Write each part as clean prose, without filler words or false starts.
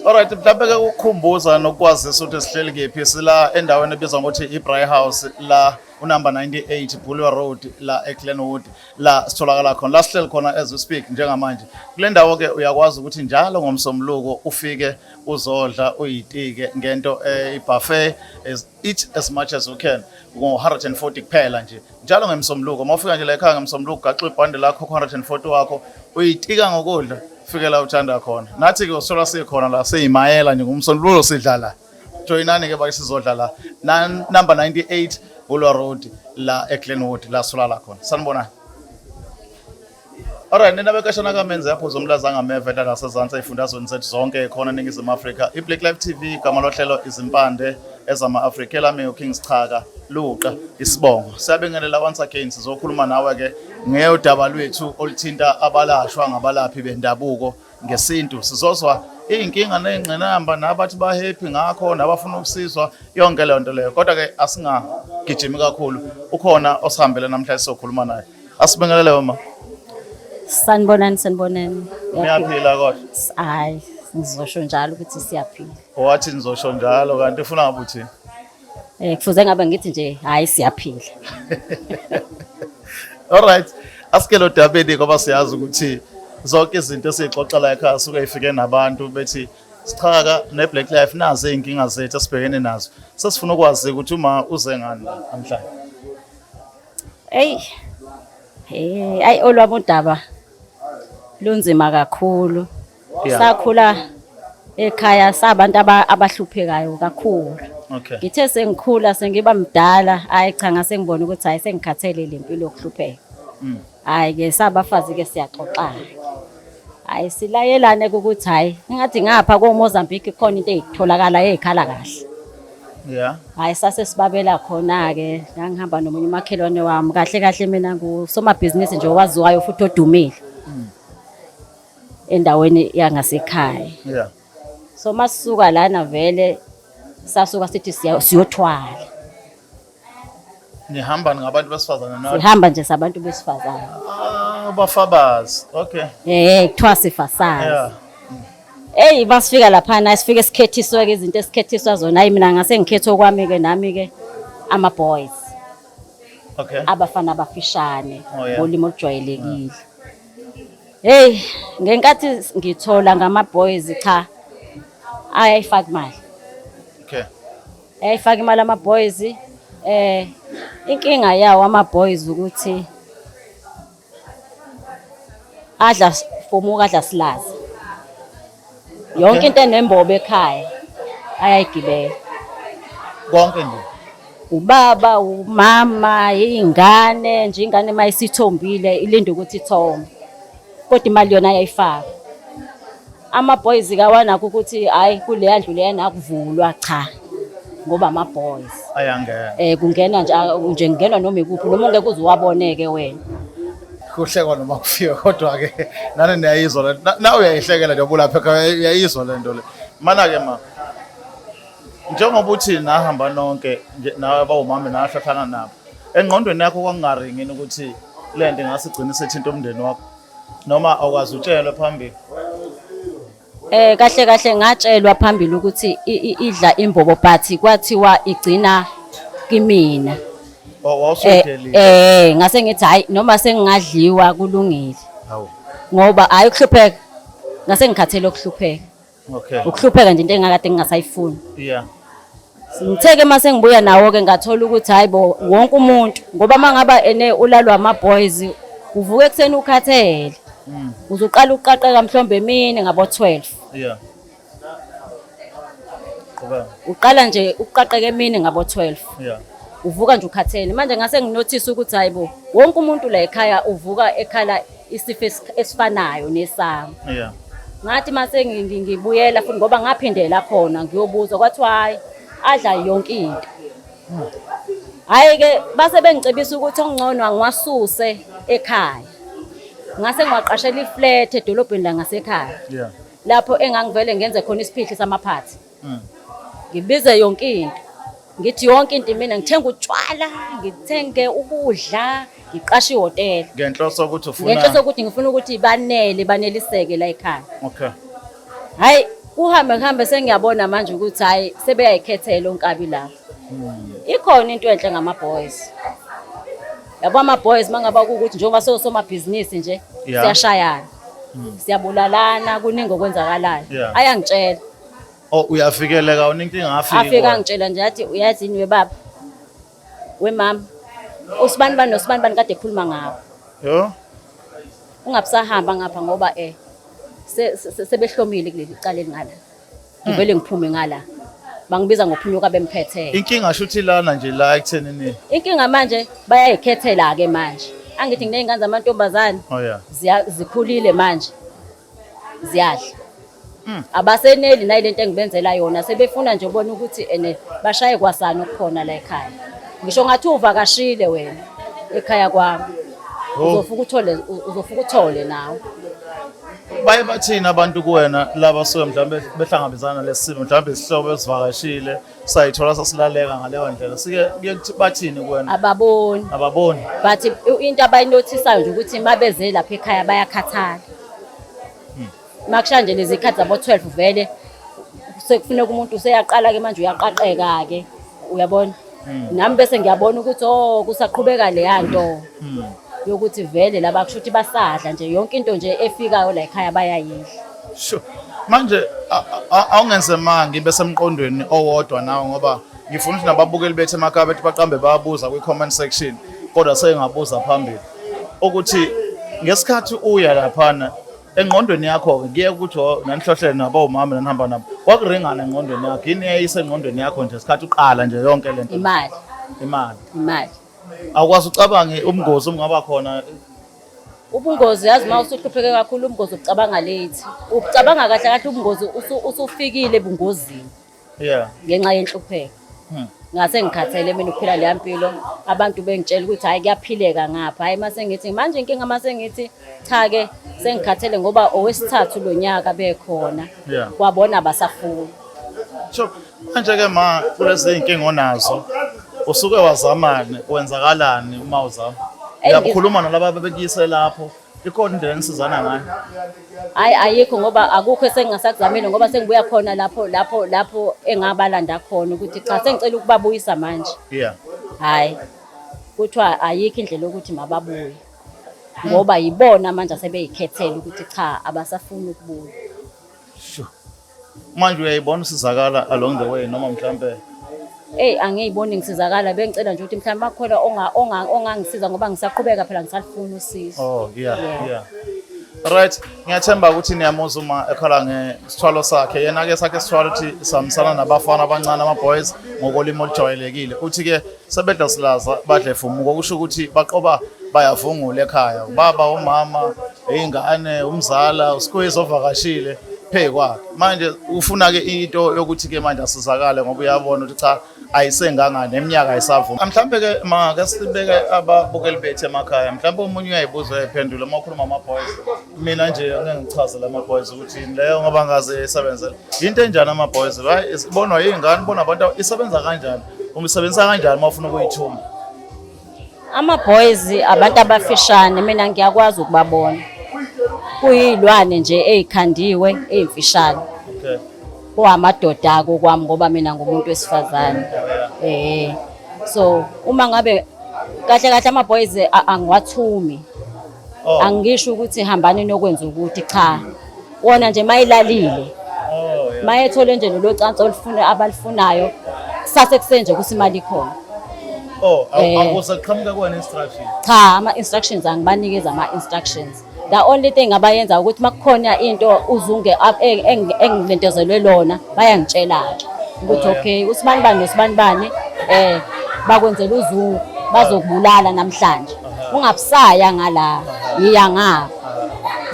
Alright, mhlawumbe ke ukukhumbuza nokwazisa ukuthi sihleli kephi, sila endaweni ebizwa ngokuthi i-Braai House, la unumber 98 Bulwer Road, la eGlenwood, la sitholakala khona, la sihleli khona as we speak njengamanje. Kule ndawo ke uyakwazi ukuthi njalo ngomsombuluko ufike uzodla, uyitike ngento i-buffet, as eat as much as you can, ngo-140 kuphela nje njalo ngemsombuluko. Uma ufika nje la ekhaya ngemsombuluko, gaxa ibhande lakho, 140 wakho, uyitika ngokudla, fike la uthanda khona. Nathi-ke usithola sikhona la, siyimayela nje ngomsombuluko, sidla la. Joyinani-ke bake sizodla la, number 98 Bulwer Road, la eGlenwood, la sitholakala khona. Sanibonani. Alright, nina bekashana kamenze yapho zomlaza angameva la nasezantsi ey'fundazweni zethu zonke khona eNingizimu Afrika. I-Black Life TV, igama lohlelo Izimpande ezama-Afrika, elami uKing Sichaka Luqa isibongo. Siyabingelela once again, sizokhuluma nawe ke ngeyodaba lwethu oluthinta abalashwa ngabalaphi bendabuko ngesintu. Sizozwa iy'nkinga ney'ngqinamba, nabathi ba-happy ngakho, nabafuna ukusizwa, yonke leyo nto leyo. Kodwa ke asingagijimi kakhulu. Ukhona osihambele namhlanje, sizokhuluma naye. Asibingelele, mama. Sanibonani, sanibonani. Niyaphila kodwa? Hayi, ngizosho njalo ukuthi siyaphila. Wathi nizosho njalo, kanti ufuna ngabe uthini? Kufuze ngabe ngithi nje hayi, siyaphila. Alright. Asike lo dabeni, ngoba siyazi ukuthi zonke izinto esiyixoxa la ekhaya suke ifike nabantu bethi Sichaka ne-Black Life, nazi iy'nkinga zethu esibhekene nazo. Sesifuna ukwazi ukuthi uma uze ngani la namhlanje. Ey. Ayi, olwami udaba lunzima kakhulu. Sakhula ekhaya sabantu abahluphekayo kakhulu. Ngithe sengikhula, sengiba mdala, hayi cha, ngase ngibona ukuthi hayi, sengikhathele le mpilo yokuhlupheka. Hayi ke, sabafazi ke siyaxoxana. Hayi, silayelane ukuthi hayi, ngathi ngapha koMozambique khona into ezitholakala ezikhala kahle. Hayi, sase sibabela khona-ke, ngangihamba nomunye umakhelwane wami. Kahle kahle mina ngusomabhizinisi nje owaziwayo futhi odumile endaweni yangasekhaya. So masisuka lana vele sasuka sithi siyothwala. Nihamba ngabantu besifazane na? Sihamba nje sabantu besifazane. Ah, bafabazi. Okay. Kuthiwa sifasazi. Eyi, masifika laphana sifike sikhethiswe-ke izinto esikhethiswa zona. Hayi, mina ngase ngikhethe okwami-ke, nami-ke ama-boys. Abafana abafishane ngolimi olujwayelekile. Hey, ngenkathi ngithola ngama-boys, cha, ayayifaka imali. Ayayifaka imali ama-boys. Inkinga yawo ama-boys ukuthi adla fomuka, adla silaza. Yonke into enembobo ekhaya ayayigibela. Konke nje. Ubaba, umama, ingane nje, ingane mayisithombile ilinde ukuthi ithombe. Kodwa imali yona ayayifaka. Ama-boys kawanakho ukuthi hayi, kuleya ndlu leya nakuvulwa, cha, ngoba ama-boys. Ayangena. Kungena nje nje kungenwa noma ikuphi, noma ungeke uze uwaboneke wena. Kuhlekwa noma kufiwe, kodwa ke nani niyayizwa le na uyayihlekela nje ubulapha ekhaya, uyayizwa le nto le. Mana ke ma. Njengoba uthi nahamba nonke nje nawe bawumama nahlahlana nabo. Engqondweni yakho kwakungaringi ukuthi le nto ingase igcine isithinta umndeni wakho, noma awukwazi utshelwe phambili? Kahle kahle ngatshelwa phambili ukuthi idla imbobo, but kwathiwa igcina kimina. Oh, wawusudelile. Ngase ngithi hayi, noma sengingadliwa kulungile. Hawu. Ngoba hayi, ukuhlupheka. Ngase ngikhathele ukuhlupheka. Ukuhlupheka nje into engakade ngingasayifuni. Ngitheke mase ngibuya nawo ke, ngathola ukuthi hayi bo, wonke umuntu, ngoba mangaba ene ulalwa ama boys, uvuka ekuseni ukhathele. Uzoqala uqaqeka mhlombe emini ngabo 12. Qhubeka. Uqala nje ukuqaqeka emini ngabo 12. Uvuka nje ukhathele. Manje ngase nginothisa ukuthi hayi bo, wonke umuntu la ekhaya uvuka ekhala isifo esifanayo nesami. Ngathi mase ngibuyela futhi, ngoba ngaphindela khona ngiyobuza, kwathiwa hayi, adla yonke into. Hhayi ke, base bengicebisa ukuthi okungcono angiwasuse ekhaya. Ngase ngiwaqashela iflat edolobheni la ngasekhaya. Lapho engangivele ngenze khona isiphihli samaphathi. Ngibize yonke into. Ngithi yonke into mina, ngithenga utshwala, ngithenge ukudla, ngiqashe ihhotela. Ngenhloso ukuthi ufuna Ngenhloso ukuthi ngifuna ukuthi banele, baneliseke la ekhaya. Okay. Hayi, Kuhambe kuhambe sengiyabona manje ukuthi hhayi sebeyayikhethela onkabi laba. Ikhona into enhle ngama-boys. Yabo ama-boys uma ngaba kuwukuthi njengoba sewusomabhizinisi nje siyashayana. Siyabulalana kuningi okwenzakalayo. Ayangitshela. Oh uyavikeleka wena inkinga afike. Afike angitshela nje athi uyazini webaba. Wemama. Usibani bani nosibani bani kade ekhuluma ngawo. Yo. Ungabusahamba ngapha ngoba sebehlomile kuleli cala elingala. Ngivele ngiphume ngala. Bangibiza ngophunyuka bemphethe. Inkinga shuthi lana nje la ekuthenini. Inkinga manje bayayikhethela ke manje. Angithi nginey'ngane zamantombazane. Oh yeah. Zikhulile manje. Ziyadla. Abaseneli nayilento engibenzela yona sebefuna nje ubona ukuthi ene bashaye kwasana okukhona la ekhaya. Ngisho ngathi uvakashile wena ekhaya kwami. Oh. Uzofika uthole nawe. Baye bathini abantu kuwena laba suke mhlawumbe behlangabezana nalesi simo mhlawumbe isihlobo esivakashile sayithola sasilaleka ngaleyo ndlela sike kuye kuthi bathini kuwena? Ababoni. Ababoni. But into abayinothisayo nje ukuthi mabeze lapha ekhaya bayakhathala. Makushaya nje lezi khathi zabo 12 vele sekufuneka umuntu useyaqala ke manje uyaqaqeka ke uyabona. Nami bese ngiyabona ukuthi oh kusaqhubeka leya nto yokuthi vele laba kusho ukuthi basadla nje yonke into nje efikayo la ekhaya bayayidla. Sure. Manje awungenze manga ngibe semqondweni owodwa nawe ngoba ngifuna ukuthi nababukeli bethu emakhaya bethi baqambe bayabuza kwi-comment section kodwa sengabuza phambili ukuthi ngesikhathi uya laphana engqondweni yakho-ke kuye ukuthi oh, nanihlohlele nabo omama nanihamba nabo kwakuringana engqondweni yakho yini eyayisengqondweni yakho nje sikhathi uqala nje yonke lento? Imali. Imali. Imali. Awukwazi ucabange ubungozi obungaba khona? Ubungozi yazi uma usuhlupheke kakhulu ubungozi ubucabanga late. Ubucabanga kahle kahle ubungozi usufikile ebungozini. Ngenxa yenhlupheko. Ngase ngikhathele mina ukuphila leya mpilo. Abantu bengitshela ukuthi hhayi kuyaphileka ngapha. Hhayi mase ngithi manje inkinga mase ngithi cha ke sengikhathele ngoba owesithathu lo nyaka bekhona. Kwabona abasafuni. Sure. Manje ke ma kulezi zinkinga onazo usuke wazamani wenzakalani uma uzama? Uyakhuluma nalaba bebekuyise lapho. Ikhona indlela enisizana ngayo? Hayi ayikho ngoba akukho esengingasakuzamile ngoba sengibuya khona lapho lapho lapho engabalanda khona ukuthi cha sengicela ukubabuyisa manje. Hayi. Kuthiwa ayikho indlela yokuthi mababuye. Ngoba yibona manje asebeyikhethela ukuthi cha abasafuni ukubuya. Sure. Manje uyayibona usizakala along the way noma mhlambe? Ey angiyiboni ngisizakala bengicela nje ukuthi mhlawumbe makhona ongangisiza ngoba ngisaqhubeka phela ngisalifuna usizo. Oh yeah, yeah. Right, ngiyathemba ukuthi niyamuzwa uma ekhala ngesithwalo sakhe. Yena ke sakhe isithwalo uthi sihambisana nabafana abancane ama boys ngokolimi olujwayelekile. Uthi ke sebedla silaza badle fumuko kusho ukuthi baqoba bayavungula ekhaya. Ubaba, umama, ingane, umzala, usqueeze ovakashile phe kwakhe. Manje ufuna ke into yokuthi ke manje asizakale ngoba uyabona ukuthi cha ayisengangane neminyaka ayisavumi. Mhlambe ke make sibeke ababukeli bethu emakhaya. Mhlambe omunye uyayibuza uyayiphendula uma ukhuluma ama boys. Mina nje angeke ngichazele ama boys ukuthi yini leyo ngoba ngaze isebenzele. Into enjani ama boys? Right? Isibonwa yingane, ibona abantu isebenza kanjani? Umsebenzisa kanjani uma ufuna ukuyithuma? Ama boys abantu abafishane mina ngiyakwazi ukubabona. Kuyilwane nje ezikhandiwe ezimfishane. Okay. Kuwamadoda ako kwami ngoba mina ngumuntu wesifazane. So uma ngabe kahle kahle ama boys angiwathumi. Oh. Angisho ukuthi hambani nokwenza ukuthi cha. Wona nje mayilalile. Oh, yeah. Mayethole nje lolo cansi olufuna abalifunayo. Kusase kusenje ukuthi imali ikhona. Oh, akuze kuqhamuka kuwena instruction. Cha, ama instructions angibanikeza ama instructions. The only thing abayenza ukuthi makukhona into uzunge engilentezelwe lona bayangitshela ke ukuthi okay usibani bani nosibani bani bakwenzela uzungu bazokubulala namhlanje. Ungabusaya ngala, ngiya ngapha.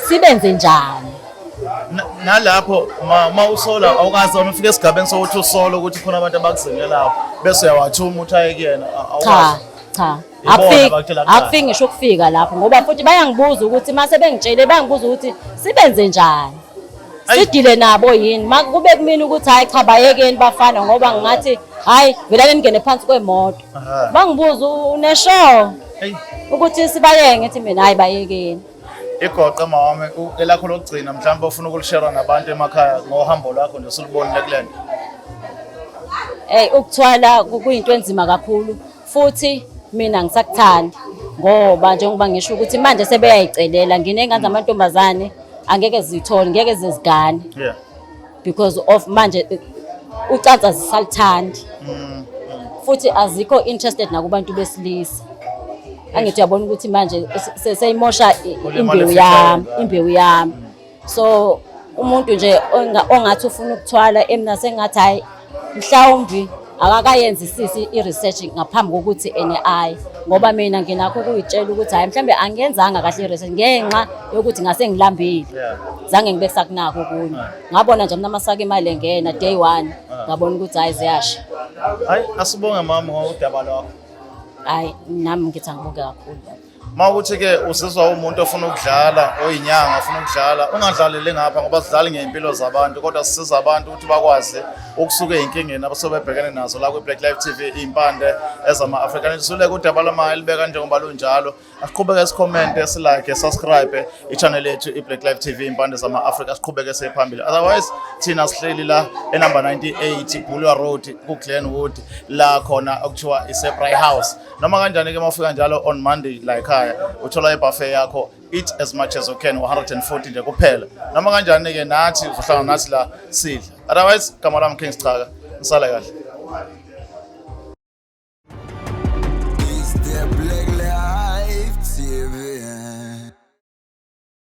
Sibenze njani? Nalapho ma usola awukaze wena ufike esigabeni sokuthi usole ukuthi khona abantu abakuzingelayo bese uyawathuma ukuthi aye kuyena, awukwazi. Cha, cha. Ibona abakutshela kuqala. Akufiki ngisho ukufika lapho ngoba futhi bayangibuza ukuthi mase bengitshele bayangibuza ukuthi sibenze njani. Ayi. Sidile nabo yini? Makube kumina ukuthi hayi cha bayekeni bafana ngoba ngingathi hayi vele ningene phansi kwemoto. Bangibuza unesho Ayi. ukuthi sibayeke ngithi mina hayi bayekeni. Igoqe mawami, elakho lokugcina mhlawumbe ofuna ukulishare nabantu emakhaya ngohambo lwakho nje osulubonile kulento. Hey, ukuthwala kuyinto enzima kakhulu, futhi mina ngisakuthandi ngoba njengoba ngisho ukuthi manje sebeyayicelela, nginey'ngane zamantombazane, angeke ziyithole, ngeke zizigane because of manje ucansi azisalithandi, futhi azikho interested nakubantu besilisa. Angithi uyabona ukuthi manje seyimosha Kulimala imbewu i-future yami, yengane. Imbewu yami. So umuntu nje ongathi ufuna ukuthwala, emina sengathi hayi, mhlawumbi akakayenzisisi i-research ngaphambi kokuthi ene ayi, ngoba mina nginakho ukuyitshela ukuthi hhayi, mhlawumbe angiyenzanga kahle i-research ngenxa yokuthi ngase ngilambile. Zange ngibe sakunako okunye, ngabona nje mina amasaka imali engena day one, ngabona ukuthi hhayi, ziyasha. Hayi, asibonge mama ngodaba lwakho. Hhayi, nami ngithi angibuke kakhulu. Uma ukuthi-ke uzizwa umuntu ofuna ukudlala, oyinyanga ofuna ukudlala, ungadlaleli ngapha, ngoba sidlali ngey'mpilo zabantu, kodwa sisiza abantu ukuthi bakwazi ukusuka ey'nkingeni abasuke bebhekene nazo la kwi-Black Life TV, iy'mpande ezama-Afrika. Nisuleke udaba lama elibeka njengoba lunjalo. Asiqhubeke sikhomente, silike, subscribe i-channel yethu i-Black Life TV, iy'mpande zama-Afrika, siqhubeke siye phambili. Otherwise thina sihleli la enumber 98 Bulwer Road ku-Glenwood, la khona okuthiwa ise-Braai House. Noma kanjani-ke, uma ufika njalo on Monday la ekhaya, uthola i-buffet yakho, eat as much as you can, 140 nje kuphela. Noma kanjani-ke, nathi uzohlangana nathi la sidla. Otherwise, gama lami King Sichaka, nisale kahle.